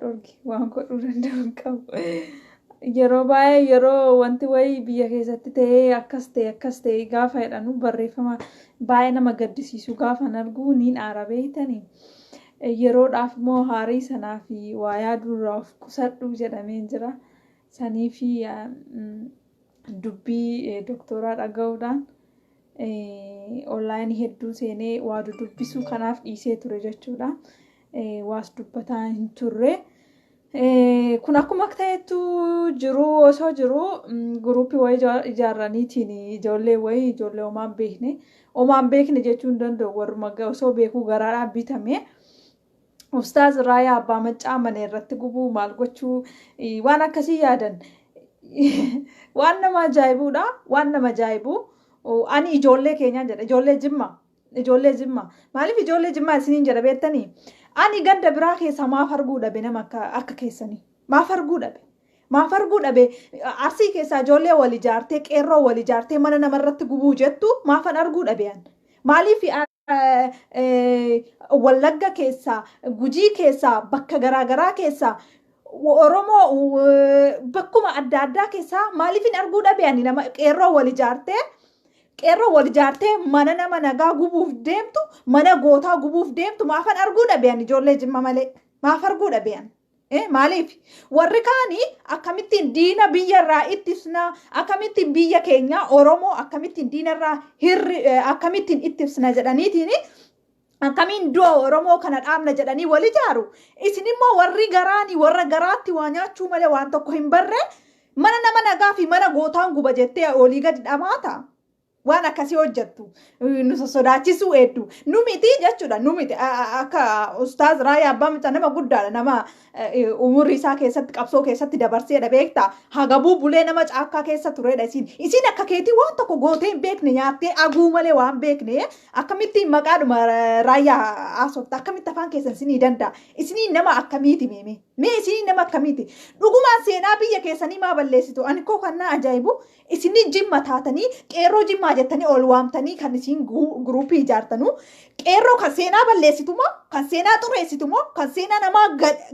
Dhorki waan godhuu danda'u hin qabu. Yeroo baay'ee yeroo wanti wayii biyya keessatti ta'ee akkas ta'e akkas ta'e gaafa jedhanu barreeffama baay'ee nama gaddisiisu gaafa argu niin aara beektanii. Yeroodhaaf immoo haarii sanaa fi waa yaaduurraa of qusadhu jedhameen jira. Sanii fi dubbii doktooraa dhaga'uudhaan onlaayinii hedduu seenee waa dudubbisuu kanaaf dhiisee ture jechuudha. Waas dubbataa hin turre. Kun akkuma ta'ettu jiru osoo jiru guruupii wayii ijaarraniitiin ijoollee wayii ijoollee homaan beekne homaan beekne jechuu hin danda'u warruma osoo beekuu garaadhaan bitame. Ustaaz Raayyaa Abbaa Maccaa mana irratti gubuu maal gochuu waan akkasii yaadan waan nama ajaa'ibuudha waan nama ajaa'ibu ani ijoollee keenyaan jedha ijoollee Jimma ijoollee Jimma maaliif ijoollee Jimmaa isiniin jedha beektanii ani ganda biraa keessa maaf arguu dhabe nama akka keessanii maaf arguu dhabe maaf arguu dhabe Arsii keessaa ijoollee wal ijaartee qeerroo wal ijaartee mana namarratti gubuu jettu maafan arguu dhabe an maaliif Wallagga keessaa, Gujii keessaa, bakka garaagaraa keessaa, Oromoo bakkuma adda addaa keessaa maaliif hin arguu dhabe ani nama qeerroo wal ijaartee qeerroo wal ijaartee mana nama nagaa gubuuf deemtu mana gootaa gubuuf deemtu maafan arguu dhabe ani ijoollee Jimma malee maaf arguu dhabe ani. Maaliif? Warri kaanii akkamittiin diina biyya irraa ittisna, akkamittiin biyya keenya Oromoo akkamittiin diina irraa hirri akkamittiin ittisna jedhaniitiin akkamiin du'a Oromoo kana dhaabna jedhanii wal ijaaru. Isin immoo warri garaanii warra garaatti waa nyaachuu malee waan tokko hin barre mana nama nagaa fi mana gootaan guba jettee olii gadi dhamaata. Waan akkasii hojjettu nu sossodaachisuu hedduu nu miti jechuudha nu miti akka ustaaz Raayyaa Abbaa Macaa nama guddaadha nama umurii isaa keessatti qabsoo keessatti dabarseedha beektaa hagabuu bulee nama caakkaa keessa turedha isin isin akka keetii waan tokko gootee hin beekne nyaattee aguu malee waan beekne akkamittiin maqaadhuma Raayyaa haasofta akkamitti afaan keessan isinii danda'a isinii nama akkamiiti meemee mee isinii nama akkamiiti dhugumaan seenaa biyya keessanii maa balleessitu ani koo kan na ajaa'ibu Isinii Jimma taatanii qeerroo Jimmaa jettanii ol waamtanii kan isin guruupii ijaartanu qeerroo kan seenaa balleessitu moo kan seenaa xureessitu moo kan seenaa namaa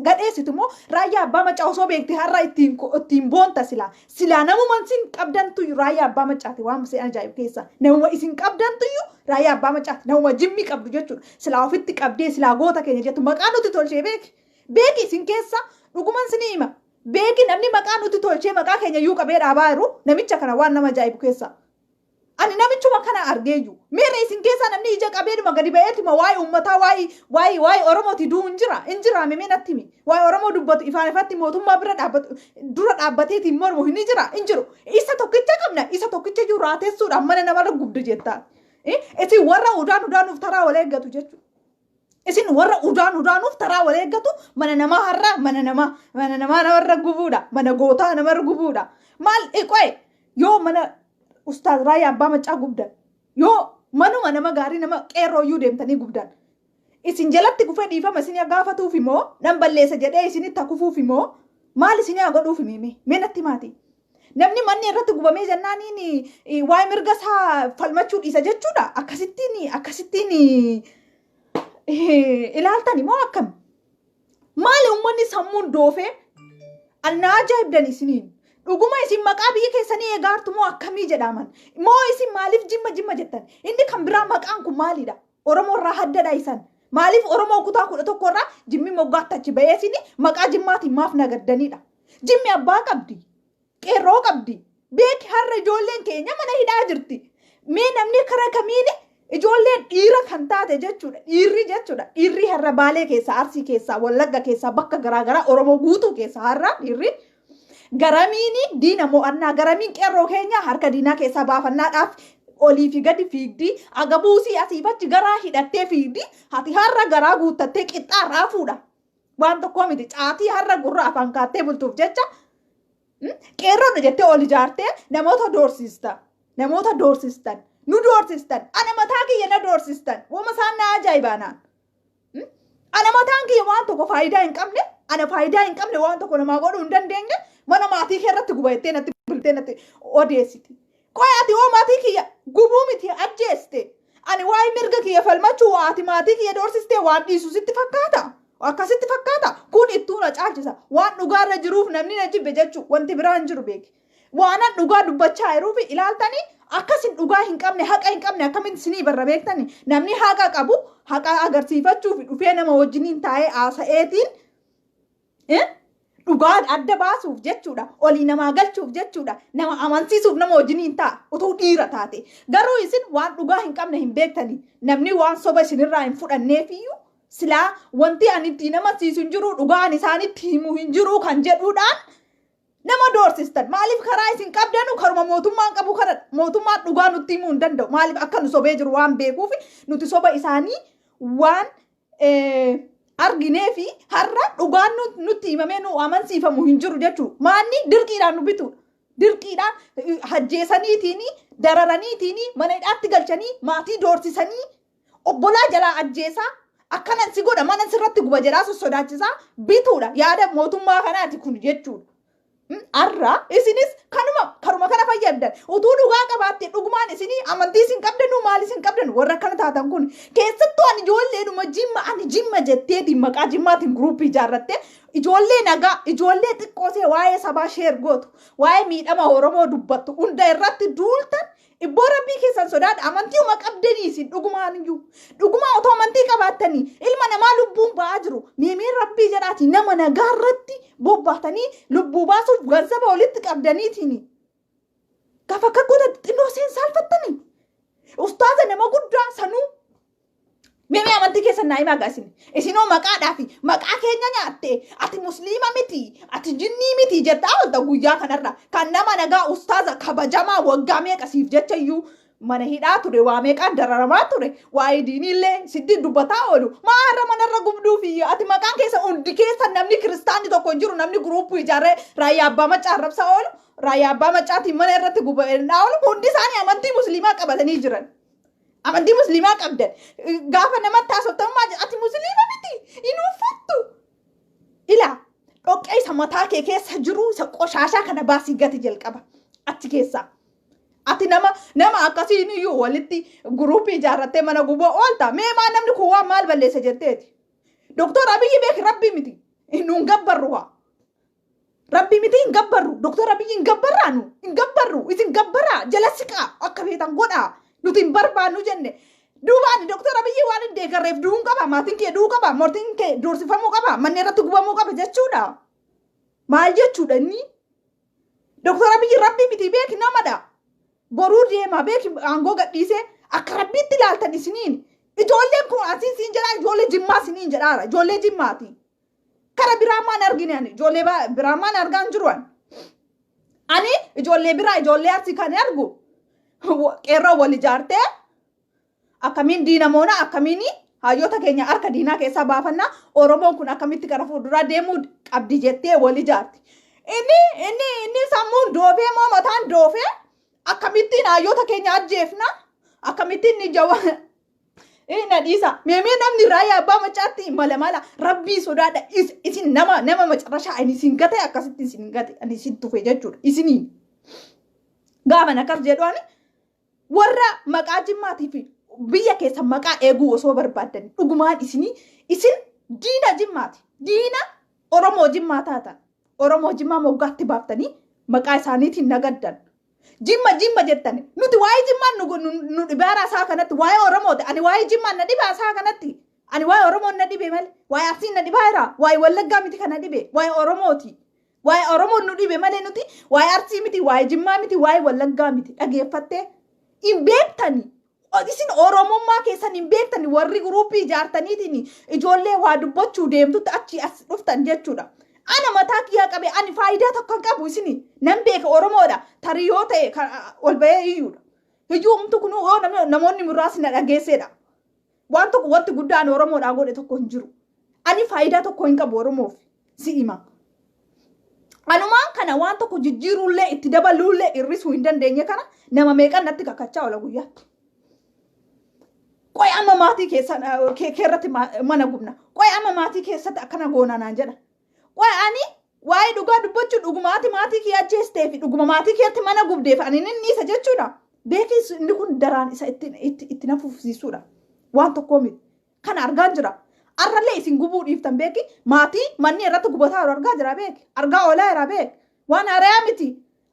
gadheessitu moo Raayyaa Abbaa Maccaa osoo beekte har'a ittiin boonta silaa silaa namuma isin qabdantu Raayyaa Abbaa Maccaati waan seenaa ajaa'ibu keessa namuma isin qabdantu Raayyaa Abbaa Maccaati namuma Jimmi qabdu jechuudha silaa ofitti qabdee silaa goota keenya jettu maqaa nuti tolchee beeki beeki isin keessa dhuguman isinii hima. Beeki namni maqaa nutti tolchee maqaa keenya iyyuu qabee dhaabaa jiru namicha kana waan nama ajaa'ibu keessaa. Ani namichuma kana argeeyyu. Meerre isin keessaa namni ija qabeedhuma gadi ba'eetuma waa'ee uummataa waa'ee waa'ee waa'ee Oromooti du'u hin jira. Hin jira mee natti himi. Waa'ee Oromoo dubbatu ifaan ifatti mootummaa bira dhaabbatu dura dhaabbateetiin mormu hin jira hin jiru. Isa tokkicha qabna isa tokkicha iyyuu raatessuudhaan mana namarra gubdu jettaa. Isin warra udaan udaanuuf taraa wal eeggatu jechuudha. Isin warra udaan udaanuuf taraa wal eeggatu mana namaa har'a mana namaa mana namaa namarra gubuudha mana gootaa namarra gubuudha maal qo'e yoo mana ustaaz Raayyaa Abbaa Maccaa gubdan yoo manuma nama gaarii nama qeerroo iyyuu deemtanii gubdan isin jalatti kufee dhiifama isin gaafatuuf immoo nan balleessa jedhee isinitti hakufuuf immoo maal isin haa godhuuf himee mee natti maatii. Namni manni irratti gubamee jennaaniin waa'ee mirga isaa falmachuu dhiisa jechuudha. Akkasittiin akkasittiin ilaaltani moo akkam? Maali uummanni sammuun doofee? Annaa ajaa'ibdan isiniin. Dhuguma isin maqaa biyya keessanii eegaartu moo akkamii jedhaman? Moo isin maaliif Jimma Jimma jettan? Inni kan biraa maqaan kun maalidha? Oromoo irraa haddadha isan. Maaliif Oromoo kutaa 11 irraa Jimmi moggaatti achi ba'ee isin maqaa Jimmaatiin maaf nagaddanidha? Jimmi abbaa qabdi. Qeerroo qabdi. Beeki har'a ijoolleen keenya mana hidhaa jirti. Mee namni karaa kamiin ijoolleen dhiira kan taate jechuudha. Dhiirri jechuudha. Dhiirri har'a Baalee keessaa, Arsii keessaa, Wallagga keessaa, bakka garaagaraa Oromoo guutuu keessaa har'a dhiirri garamiin diina mo'annaa garamiin qeerroo keenya harka diinaa keessaa baafannaadhaaf olii fi gadi fiigdi agabuusii asiif achi garaa hidhattee fiigdi hati har'a garaa guuttattee qixxaa raafuudha. Waan tokkoo miti caatii har'a gurra afaan kaattee bultuuf jecha qeerroodha jettee ol ijaartee namoota doorsista. Namoota doorsistan. Nu doorsistan. Ana mataa kiyya na doorsistan. Wama isaan na ajaa'ibaa naan. Ana mataan kiyya waan tokko faayidaa hin qabne ana faayidaa hin qabne waan tokko namaa godhuu hin dandeenye mana maatii kee irratti guba jettee natti biltee natti odeessiti. Qoy ati hoo maatii kiyya gubuu miti ajjeeste. Ani waa'ee mirga kiyya falmachuu ati maatii kiyya doorsistee waan dhiisu sitti fakkaata. Akkasitti fakkaata. Kun ittuu na caalchisa. Waan dhugaarra jiruuf namni na jibbe jechuu wanti biraa hin jiru beeki. Waanan dhugaa dubbachaa jiruuf ilaaltanii akkasin dhugaa hin qabne, haqa hin qabne akkamitti isinii barra beektanii? Namni haqa qabu haqa agarsiifachuuf dhufee nama wajjiniin taa'ee haasa'eetiin dhugaa adda baasuuf jechuudha. Olii namaa galchuuf jechuudha. Nama amansiisuuf nama wajjiniin taa'a utuu dhiira taate. Garuu isin waan dhugaa hin qabne hin beektanii. Namni waan soba isinirraa hin fudhanneefiyyuu silaa wanti ani ittiin amansiisu hin jiru, dhugaa ani isaanitti himu hin jiru kan jedhuudhaan nama doorsistan. Maaliif karaa isin qabdanu karuma mootummaan qabu kana, mootummaan dhugaa nutti himuu hin danda'u. Maaliif akka nu sobee jiru waan beekuuf, nuti soba isaanii waan arginee fi har'a dhugaan nutti himamee nu amansiifamu hin jiru jechuudha. Maanni dirqiidhaan nu bituudha. Dirqiidhaan hajjeesaniitiin, dararaniitiin, mana hidhaatti galchanii, maatii doorsisanii, obbolaa jalaa ajjeesaa, akkanan si godha, mana sirratti guba jedhaa sossodaachisaa bituudha. Yaada mootummaa kanaati kun jechuudha. Har'a isinis kanuma karuma kana fayyaddan. Utuu dhugaa qabaatte dhugumaan isinii amantii isin qabdanu, maal isin qabdan warra akkana taatan kun? Keessattuu ani ijoolleedhuma Jimma, ani Jimma jetteetiin maqaa Jimmaatiin guruupii ijaarratte, ijoollee nagaa, ijoollee xiqqoosee waa'ee sabaa share gootu, waa'ee miidhama Oromoo dubbattu hunda irratti duultan. Ibboo rabbii keessan sodaadha. Amantii uma qabdanii isin dhugumaan iyyuu? Dhugumaa otoo amantii qabaattanii ilma namaa lubbuun ba'aa jiru meemeen rabbii jedhaati nama nagaa irratti bobbaatanii lubbuu baasuuf gansaba walitti qabdaniitiin gaafa akka goota xinnoo seen saalfattanii ustaaza nama guddaa sanuu. Mee amantii keessan naa himaa gaa isin. Isinoo maqaadhaa fi maqaa keenya nyaatte, ati musliima miti, ati jinnii miti jettaa oolta guyyaa kanarra. Kan nama nagaa ustaaza kabajamaa waggaa meeqa siif jecha iyyuu mana hidhaa ture, waa meeqaan dararamaa ture, waa'ee diiniillee sitti dubbataa oolu. Maa har'a manarra gubduu fi ati maqaan keessa hundi keessa namni kiristaanni tokko hin jiru, namni guruuppii ijaarree Raayyaa Abbaa Maccaa arrabsaa oolu, Raayyaa Abbaa Maccaatiin mana irratti guba'aa oolu, hundi isaanii amantii musliimaa qabatanii jiran. Amantii musliimaa qabdan gaafa namatti haasoftan maal jedha? Ati musliima miti, hin uffattu. Ilaa, dhoqqee isa mataa kee keessa jiru, isa qoshaashaa kana baasii gati jalqaba achi keessaa. Ati nama akkasiin iyyuu walitti guruupii ijaarrattee mana guboo oolta. Mee maa namni kun waan maal balleessa jetteeti? Doktor Abiyyi beeki, rabbi miti. Nuun gabbarru haa. Rabbi miti, hin gabbarru. Doktor Abiyyi hin gabbarraa nu. Hin gabbarru. Isin gabbaraa. Jala siqaa. Akka feetan godhaa. Nuti hin barbaannu jenne. Duuba ani Doktor Abiyyi waan hin deeggarreef du'uun qaba. Maatiin kee du'uu qaba. Mortiin kee doorsifamuu qaba. Manni irratti gubamuu qaba jechuudha. Maal jechuudha inni? Doktor Abiyyi rabbi miti beeki, namadha. Boruu deema beeki, aangoo gadhiisee akka rabbiitti ilaaltan isiniin. Ijoolleen kun asiin siin jedhaa, ijoollee Jimmaa isiniin jedhaara. Ijoollee Jimmaati. Kara biraa maan argine ani? Ijoollee biraa maan argaa hin jiru ani? Ani ijoollee biraa, ijoollee Arsii kan argu qeerroo wal ijaartee akkamiin diina moona, akkamiin hayyoota keenya harka diinaa keessaa baafannaa, Oromoon kun akkamitti gara fuulduraa deemuu qabdi jettee wal ijaarti. Inni sammuun doofee moo mataan doofee akkamittiin hayyoota keenya ajjeefna, akkamittiin ni jawa na dhiisa. Meemee namni Raayyaa Abbaa Maccaatti mala mala, rabbii sodaadha. Isin nama macarrashaa ani isin gate, akkasitti isin gate, ani isin tufe jechuudha isiniin. Gaafan akkas jedhu ani warra maqaa Jimmaatii fi biyya keessa maqaa eeguu osoo barbaaddan dhugumaan isinii isin diina Jimmaati. Diina Oromoo Jimmaa taatan. Oromoo Jimmaa moggaatti baaftanii maqaa isaaniitiin nagaddan. Jimma Jimma jettani. Nuti waa'ee Jimmaan nu dhibaaraa isaa kanatti waa'ee Oromooti. Ani waa'ee Jimmaan na dhibaa isaa kanatti. Ani waa'ee Oromoon na dhibe malee. Waa'ee Arsiin na dhibaa jira. Waa'ee Wallaggaa miti kana dhibe. Waa'ee Oromooti. Waa'ee Oromoon nu dhibe malee nuti waa'ee Arsii miti, waa'ee Jimmaa miti, waa'ee Wallaggaa miti. Dhageeffattee hin beektani. Isin Oromummaa keessan hin beektani warri guruupii ijaartaniitiin ijoollee waa dubbachuu deemtutti achi as dhuftan jechuudha. Ana mataa kiyyaa qabe ani faayidaa tokko hin qabu isini. Nan beeka, Oromoodha. Tarii yoo ta'e ol bahee iyyuudha. Hiyyuu kun yoo namoonni muraasni na dhageessedha. Waan tokko wanti guddaan Oromoodhaa godhe tokko hin jiru. Ani faayidaa tokko hin qabu Oromoof, si hima. Anumaan kana waan tokko jijjiiruullee, itti dabaluullee, hir'isuu hin dandeenye kana nama meeqan natti kakachaa oola guyyaatti? Qoy, amma maatii keessan keerratti mana gubna. Qoy, amma maatii keessatti akkana goona naan jedha. Qoy, ani waa'ee dhugaa dubbachuu dhugumaati maatii kee ajjeestee fi dhuguma maatii keetti mana gubdeef ani inni isa jechuudha. Beekis inni kun daraan isa itti itti itti na fufsiisuudha. Waan tokkoo miti. Kana argaan jira. Arrallee isin gubuu dhiiftan beeki. Maatii manni irratti gubataa jiru argaa jira beeki. Argaa oolaa jira beeki. Waan harayaa miti.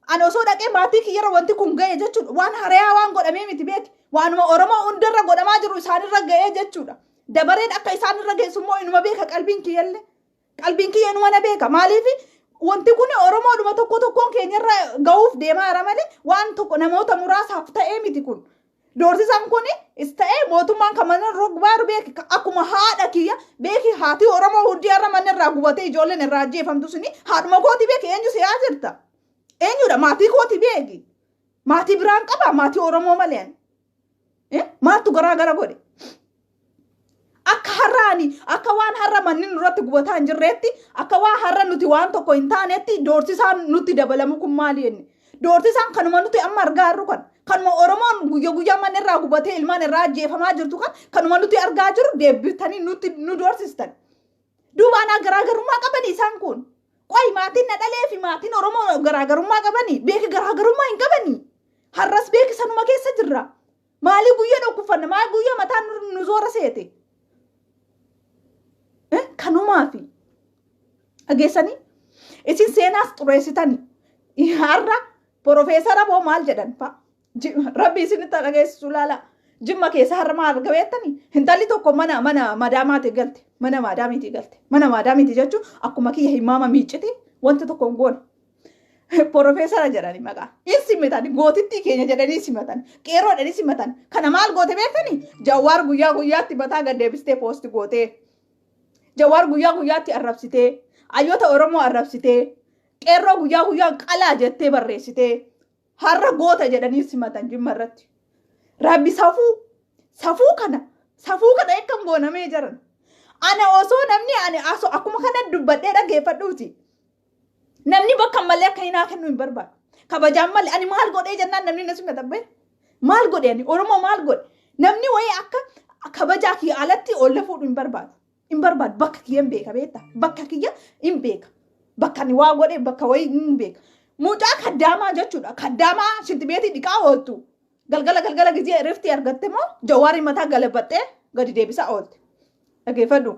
Ani osoo dhaqee maatii kiyyarra wanti kun ga'e jechuudha. Waan harayaa waan godhamee miti beeki. Waanuma Oromoo hundarra godhamaa jiru isaanirra ga'ee jechuudha. Dabareen akka isaanirra geessu immoo inuma beeka qalbiin kiyyallee. Qalbiin kiyya inuma na beeka. Maaliif wanti kun Oromoodhuma tokko tokkoon keenyarra ga'uuf deemaa jira malee waan tokko namoota muraasaaf ta'ee miti kun. Doorsisaan kun is ta'ee mootummaan kan mana rogbaaru beeki akkuma haadha kiyya beeki haati Oromoo hundi har'a mana irraa gubatee ijoolleen irraa ajjeefamtu suni haadhuma kooti beeki eenyu se'aa jirta. Eenyudha maatii kooti beeki. Maatii biraan qaba maatii Oromoo malee ani. Maaltu garaa gara godhe? Akka har'aani akka waan har'a manni nurratti gubataa hin jirreetti akka waan har'a nuti waan tokko hin taanetti doorsisaan nutti dabalamu kun maali jenne. Doorsisaan kanuma nuti amma argaa jirru kan kanuma Oromoon guyya guyyaa manni irraa gubatee ilmaan irraa ajjeefamaa jirtu kan kanuma nuti argaa jirru deebitanii nutti nu doorsistan. Duuba anaa garaagarummaa qabani isaan kun. Qoy maatiin na dhalee fi maatiin Oromoo garaagarummaa qabani beeki garaagarummaa hin qabani. Har'as beeki sanuma keessa jirra. Maalii guyyaa dhokkufanna? Maal guyyaa mataan nu zoora seete? Kanumaafi. Dhageessanii? Isin seenaas xureessitani. Har'a Porofeesara boo maal jedhan fa'a? Rabbi isinitti dhageessisu laala. Jimma keessa har'a maal arga beektani? Intalli tokko mana madaamaati galte. Mana maadaamiitii galte. Mana maadaamiitii jechuun akkuma kiyya himaama miicciti wanti tokko hin goone. Porofeesara jedhani maqaa. In simatan gootittii keenya jedhanii simatan. Qeerroo jedhanii simatan. Kana maal goote beektani? Jawaar guyyaa guyyaatti mataa gad deebistee poosti gootee. Jawaar guyyaa guyyaatti arrabsitee. Hayyoota Oromoo arrabsitee. Qeerroo guyyaa guyyaan qalaa jettee barreessitee. Har'a goota jedhanii simatan Jimma irratti. Rabbi safuu safuu kana safuu kana akkam goonamee jiran. Ana osoo namni ani asoo akkuma kana dubbadhee dhaggeeffadhuuti. Namni bakka malee akka hinaa kennu hin barbaadu. Kabajaan malee ani maal godhee jennaan namni na simata bee. Maal godhe ani Oromoo maal godhe? Namni wayii akka kabajaa kiyya alatti olla fuudhu hin barbaadu. Hin barbaadu bakka kiyya hin beeka beekta. Bakka kiyya hin beeka. Bakka ani waa godhe bakka wayii hin beeka. Mucaa kaddaamaa jechuudha. Kaddaamaa shintibeetii dhiqaa ooltu. Galgala galgala gizee riftii argatte moo jawaarii mataa galabaxxee gadi deebisaa oolte. Dhageeffadhu.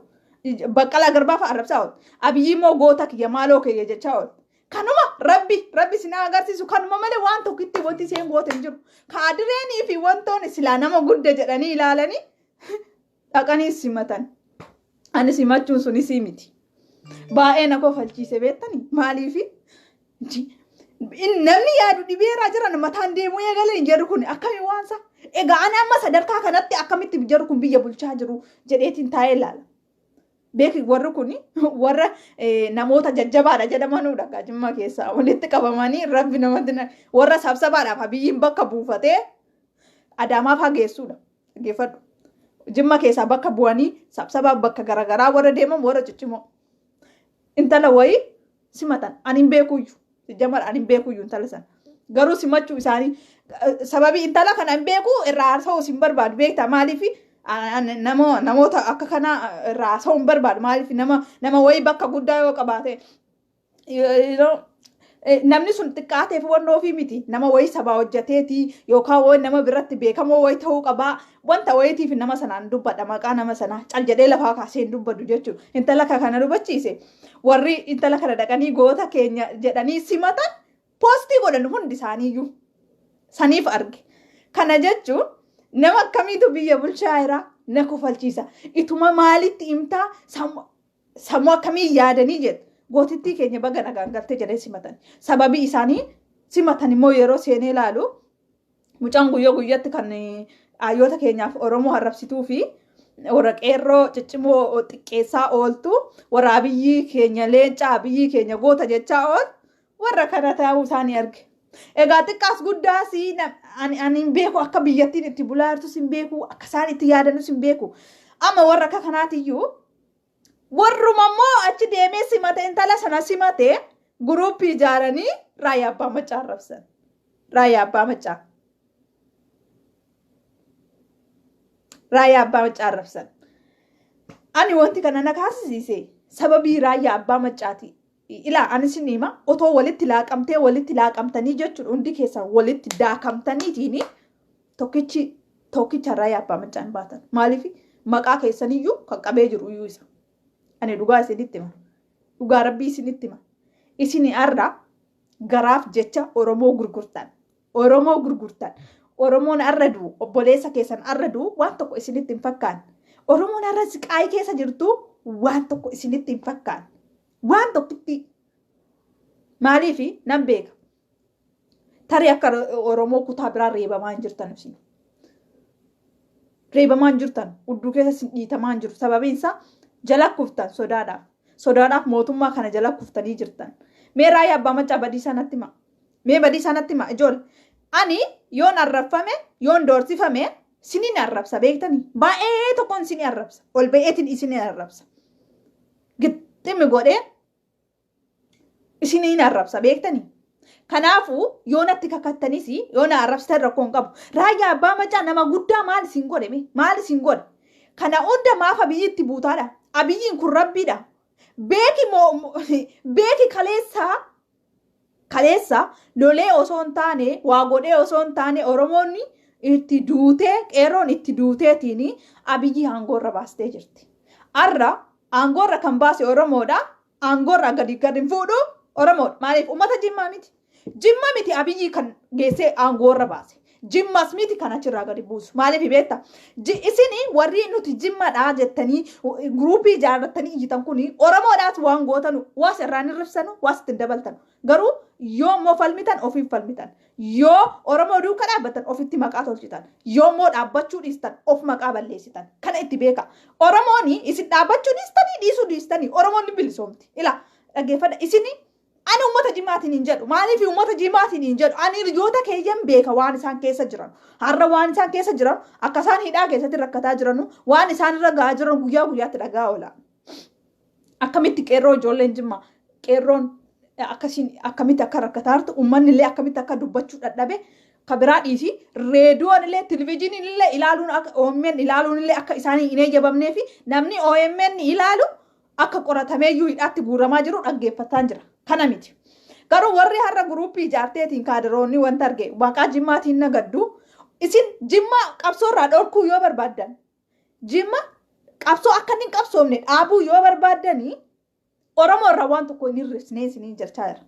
Baqqalaa Garbaa fa'a arrabsaa oolte. Abiyyi immoo goota kiyya maaloo kiyya jechaa oolte. Kanuma rabbi rabbi isin haa agarsiisu kanuma malee waan tokkitti wanti isheen goote hin jiru. Kaadireenii fi wantoonni silaa nama gudda jedhanii ilaalanii dhaqanii simatan. Ani simachuun sun isii miti. Baay'ee na kofalchiise beektanii maaliifi namni yaadu dhibeeraa jiran mataan deemuu eegalee hin jedhu kun akkami waansa. Egaa ani amma sadarkaa kanatti akkamitti jedhu kun biyya bulchaa jiru jedheetiin taa'ee ilaala. Beeki warri kun warra namoota jajjabaadha jedhamanuudha Jimma keessaa walitti qabamanii rabbi namatti warra sabsabaadhaaf Abiyyiin bakka buufatee Adaamaaf hageessuudha. Dhaggeeffadhu. Jimma keessaa bakka bu'anii sabsabaaf bakka garaagaraa warra deeman warra ciccimoo. Intala wayii simatan ani hin beekuyyu. Jamar ani hin beekuyyu intala sana. Garuu simachuu isaanii sababii intala kana hin beeku irraa haasa'uu hin barbaadu beektaa maaliif namoota akka kanaa irraa haasa'uu hin barbaadu maaliif nama wayii bakka guddaa yoo qabaate namni sun xiqqaateef wanta ofii miti nama wayii sabaa hojjateeti yookaan wayii nama biratti beekamoo wayii ta'uu qabaa wanta wayiitiif nama sanaan dubbadha maqaa nama sanaa cal jedhee lafaa kaasee hin dubbadu jechuudha. Intala kana dubachiise warri intala kana dhaqanii goota keenya jedhanii simatan poostii godhan hundi isaaniiyyuu saniif arge. Kana jechuun nama akkamiitu biyya bulchaa jira na kofalchiisa. Ituma maalitti himtaa sammuu akkamii yaadanii jedhu. Gootittii keenya baga nagaan galtee jedhee simatan. Sababii isaanii simatan immoo yeroo seenee ilaalu mucaan guyyaa guyyaatti kan hayyoota keenyaaf Oromoo arrabsituu fi warra qeerroo ciccimoo xiqqeessaa ooltu warra Abiyyii keenya leencaa Abiyyii keenya goota jechaa ooltu warra kana ta'uu isaanii arge. Egaa xiqqaas guddaas ani hin beeku akka biyyattiin itti bulaa jirtus hin beeku akka isaan itti yaadanus hin beeku. Amma warra akka kanaatiyyuu warruma immoo achi deemee simate intala sana simate guruuppii ijaaranii Raayyaa Abbaa Maccaa arrabsan. Raayyaa Abbaa Maccaa. Raayyaa Abbaa Maccaa arrabsan. Ani wanti kana na kaasisiise sababii Raayyaa Abbaa Maccaati. Ilaa ani isin hima otoo walitti laaqamtee walitti laaqamtanii jechuun hundi keessan walitti daakamtaniitiin tokkichi tokkicha Raayyaa Abbaa Maccaa hin baatan. Maaliif Maqaa keessaniyyuu kan qabee jiru iyyuu isa. Ani dhugaa isinitti hima. Dhugaa rabbii isinitti hima. Isin har'a garaaf jecha Oromoo gurgurtan. Oromoo gurgurtan. Oromoon har'a du'u, obboleessa keessan har'a du'u waan tokko isinitti hin fakkaanne. Oromoon har'a siqaayii keessa jirtu waan tokko isinitti hin fakkaanne. Waan tokkitti. Maaliif nan beeka. Tarii akka Oromoo kutaa biraa reebamaa hin jirtan isin. Reebamaa hin jirtan. Udduu keessa isin dhiitamaa hin jiru. Sababiin isaa jala kuftan sodaadhaaf. Sodaadhaaf mootummaa kana jala kuftanii jirtan. Mee Raayyaa Abbaa Maccaa badii isaa natti himaa. Mee badii isaa natti himaa ijoole. Ani yoon arrabfame, yoon doorsifame sinin arrabsa beektanii. Baay'ee tokkoon isin arrabsa. Ol ba'eetiin isin arrabsa. Gixximi godhee isiniin arrabsa beektanii. Kanaafuu yoo natti kakattanis yoo na arrabsitan rakkoo hin qabu. Raayyaa Abbaa Maccaa nama guddaa maal isin godhe mee? Maal isin godhe? Kana hunda maaf Abiyyitti buutaadha? Abiyyiin kun rabbiidha. Beeki moo beeki kaleessaa kaleessa lolee osoo hin taane waa godhee osoo hin taane Oromoonni itti duutee qeerroon itti duuteetiin Abiyyi aangoorra baastee jirti. Har'a aangoorra kan baase Oromoodha. Aangoorraa gadi gadi hin fuudhu Oromoodha. Maaliif uummata Jimmaa miti. Jimma miti Abiyyi kan geessee aangoorra baase. Jimmas miti kan achirraa gadi buusu. Maaliif beekta? Isin warri nuti Jimmadhaa jettanii guruupii ijaarrattanii iyyitan kun Oromoodhaas waan gootanu waas irraan hin ribsanu waas ittiin dabaltanu. Garuu yoo immoo falmitan ofiif falmitan. Yoo Oromoo duuka dhaabbattan ofitti maqaa tolchitan. Yoo immoo dhaabbachuu dhiistan of maqaa balleessitan. Kana itti beeka. Oromoon isin dhaabbachuu dhiistanii dhiisuu dhiistanii Oromoon ni bilisoomti. Ila dhaggeeffadha isin ani uummata Jimmaatiin hin jedhu. Maaliif uummata Jimmaatiin hin jedhu? Ani hiriyoota keeyyan beeka waan isaan keessa jiran. Har'a waan isaan keessa jiran akka isaan hidhaa keessatti rakkataa jiranu waan isaan irra gahaa jiran guyyaa guyyaatti dhagaa oola. Akkamitti qeerroo ijoolleen Jimmaa qeerroon akkasiin akkamitti akka rakkataa jirtu uummanni illee akkamitti akka dubbachuu dadhabe ka biraa dhiisi reediyoon illee televizyiiniin illee ilaaluun akka OMN ilaaluun illee akka isaanii hin eeyyamamnee fi namni OMN ilaalu akka qoratameeyyuu hidhaatti guuramaa jiru dhaggeeffataan jira. Kana miti. Garuu warri har'a guruuppii ijaarteetiin kaadiroonni wanta arge maqaa Jimmaatiin nagaddu isin Jimmaa qabsoorraa dhorkuu yoo barbaaddan Jimma qabsoo akka inni hin qabsoomne dhaabuu yoo barbaaddanii Oromoo irraa waan tokko hin hir'isnee isiniin jechaa jira.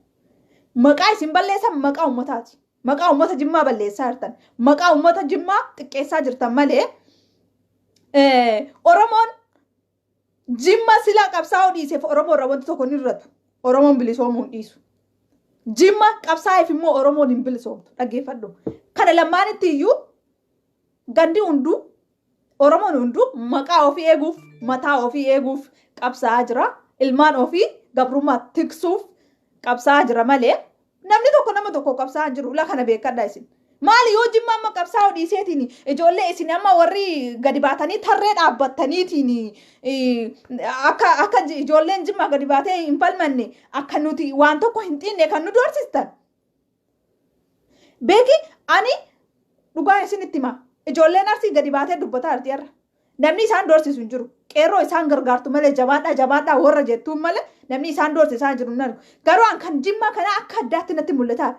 Maqaa isin balleessan maqaa uummataati. Maqaa uummata Jimmaa balleessaa jirtan. Maqaa uummata Jimmaa xiqqeessaa jirtan malee Oromoon Jimma sila qabsaa'uu dhiiseef Oromoo irraa wanti tokko hin hir'atu. Oromoon bilisoomuu hin dhiisu. Jimma qabsaa'eef immoo Oromoon hin bilisoomtu. Dhaggeeffadhu. Kana lamaanitti iyyuu gandi hunduu Oromoon hunduu maqaa ofii eeguuf mataa ofii eeguuf qabsaa'aa jira. Ilmaan ofii gabrummaa tiksuuf qabsaa'aa jira malee namni tokko nama tokko qabsaa'aa hin jiru. Ula kana beekadha isin. Maali yoo Jimma amma qabsaa'uu dhiiseetiin ijoollee isin amma warri gadi baatanii tarree dhaabbattaniitiin akka akka ijoolleen Jimma gadi baatee hin falmanne akka nuti waan tokko hin xiinne kan nu doorsistan. Beeki ani dhugaa isinitti hima. Ijoolleen Arsii gadi baatee dubbataa jirti har'a. Namni isaan doorsisu hin jiru. Qeerroo isaan gargaartu malee jabaadhaa jabaadhaa warra jettuun malee namni isaan doorsisaa hin jiru hin argu. Garuu an kan Jimmaa kana akka addaatti natti mul'ata.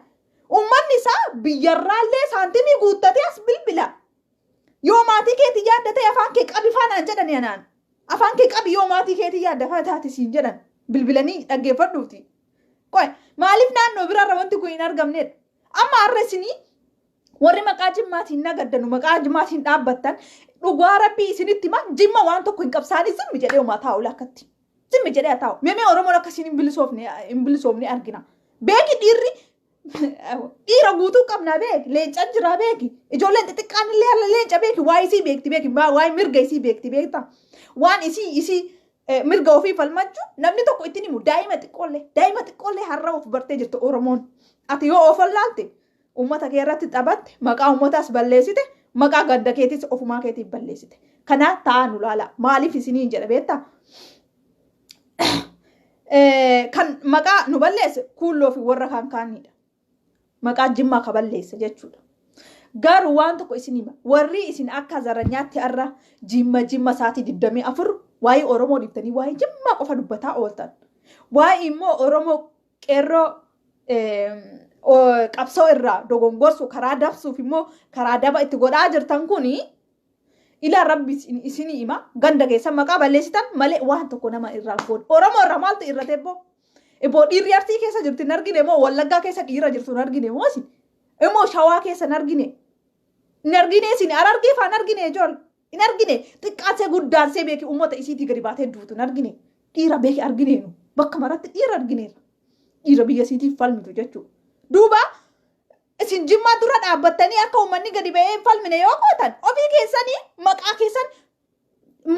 Uummanni isaa biyyarraallee saantimii guuttatee as bilbila. Yoo maatii keetii yaadda ta'e afaan kee qabi faanaan jedhani anaan. Afaan kee qabi yoo maatii keetii yaadda faa taate siin jedhan. Bilbilanii dhaggeeffadhuuti. Qoy maaliif naannoo biraarra wanti kun hin argamnedha. Amma har'a isinii warri maqaa Jimmaatiin nagaddanu maqaa Jimmaatiin dhaabbattan dhugaa rabbii isinitti hima Jimma waan tokko hin qabsaanii zimmi jedhee homaa taa'u lakkatti. Zimmi jedhee haa taa'u. Meemee Oromoon akkasiin hin bilisoofne hin bilisoomne argina. Beeki dhiirri dhiira guutuu qabnaa beeki leenca jiraa beeki ijoolleen xixiqqaan illee har'a leenca beeki waa isii beekti beeki waa'ee mirga isii beekti beekta waan isii isii mirga ofii falmachuu namni tokko ittiin himu daa'ima xiqqoollee daa'ima xiqqoollee har'a of bartee jirti Oromoon ati yoo of wallaalte uummata kee irratti taphatte maqaa uummataas balleessite maqaa ganda keetis ofumaa keetiif balleessite kana ta'aa nu laala maaliif isiniin jedha beektaa Kan maqaa nu balleesse kuulloo fi warra kaan kaanidha. Maqaa Jimmaa ka balleesse jechuudha. Garuu waan tokko isin hima. Warri isin akka zaranyaatti har'a Jimma Jimma sa'aatii 24 waa'ee Oromoo dhiiftanii waa'ee Jimmaa qofa dubbataa ooltan. Waa'ee immoo Oromoo qeerroo qabsoo irraa dogongorsu karaa dabsuuf immoo karaa daba itti godhaa jirtan kuni Ilaa Rabbi isinii hima, ganda keessan maqaa balleessitan malee waan tokko nama irraa goone. Oromoo irraa maaltu irrate ebboo? Ebboo dhiirri Arsii keessa jirtu hin argine moo, Wallaggaa keessa dhiira jirtu hin argine moo isin? Immoo Shawaa keessa hin argine? Hin argine isin? Harargee faa hin argine ijool? Hin argine? Xiqqaansee guddaansee beeki uummata isiitii gadi baatee duutu hin argine? Dhiira beeki argineenu. Bakka maratti dhiira argineerra. Dhiira biyya isiitiif falmitu jechuudha. Duuba isin Jimmaa dura dhaabbattanii akka uummanni gadi ba'ee hin falmine yoo gootan, ofii keessanii maqaa keessan,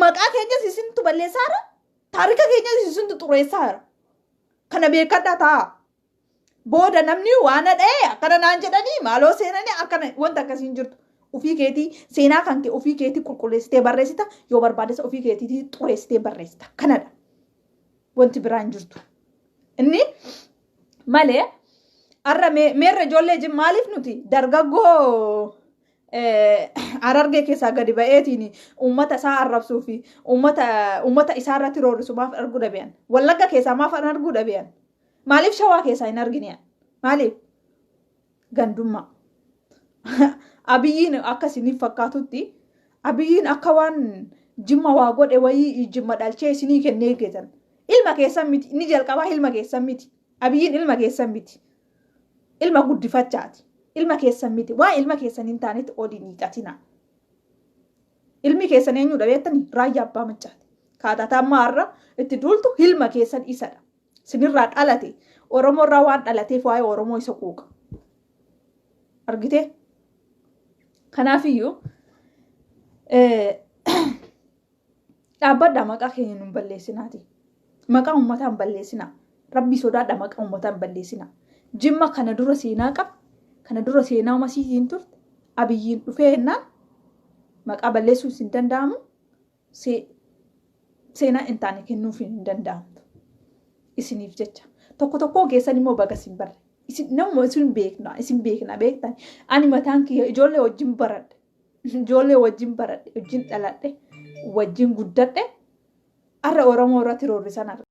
maqaa keenyas isintu balleessaara, taarika keenyas isintu xureessaara. Kana beekadhaa ta'a. Booda namni waan dha'ee akkana naan jedhanii maaloo seenanii akkana wanta akkasii hin jirtu. Ofii keetii seenaa kan kee ofii keetii qulqulleessitee barreessita, yoo barbaades ofii keetii xureessitee barreessita. Kanadha. Wanti biraa hin jirtu. Inni malee har'a meerra ijoollee jin maaliif nuti dargaggoo Harargee keessaa gadi ba'eetiin uummata isaa arrabsuu fi uummata isaa irratti roorrisu maaf arguu dhabean? Wallagga keessaa maaf arguu dhabean? Maaliif Shawaa keessaa hin argine? Maaliif? Gandummaa. Abiyyiin akka isiniif fakkaatutti, Abiyyiin akka waan Jimma waa godhe wayii Jimma dhalchee isinii kennee geetan. Ilma keessan miti. Inni jalqabaa ilma keessan miti. Abiyyiin ilma keessan miti. Ilma guddifachaati. Ilma keessan miti. Waa ilma keessan hin taanetti oli hin hiixatina. Ilmi keessan eenyudha beektanii? Raayyaa Abbaa Maccaati. Kaataataa ammaa har'a itti duultu ilma keessan isadha. Sinirraa dhalate. Oromoo irraa waan dhalateef waa'ee Oromoo isa quuqa. Argitee? Kanaafiyyuu dhaabbadhaa, maqaa keenya nun balleessinaati. Maqaa uummataa hin balleessinaa. Rabbii sodaadha, maqaa uummataa hin balleessinaa. Jimma kana dura seenaa qaba. Kana dura seenaa masiitiin turte. Abiyyiin dhufee jennaan maqaa balleessuun hin danda'amu. Seenaa hin taane kennuuf hin danda'amtu. Isiniif jecha. Tokko tokkoon keessan immoo baga isin barre. Isin namuma isin beekna, isin beekna beektan. Ani mataan kiyya ijoollee wajjin baradhe. Ijoollee wajjin baradhe, wajjin dhaladhe, wajjin guddadhe. Har'a Oromoo irratti roorrisan arga.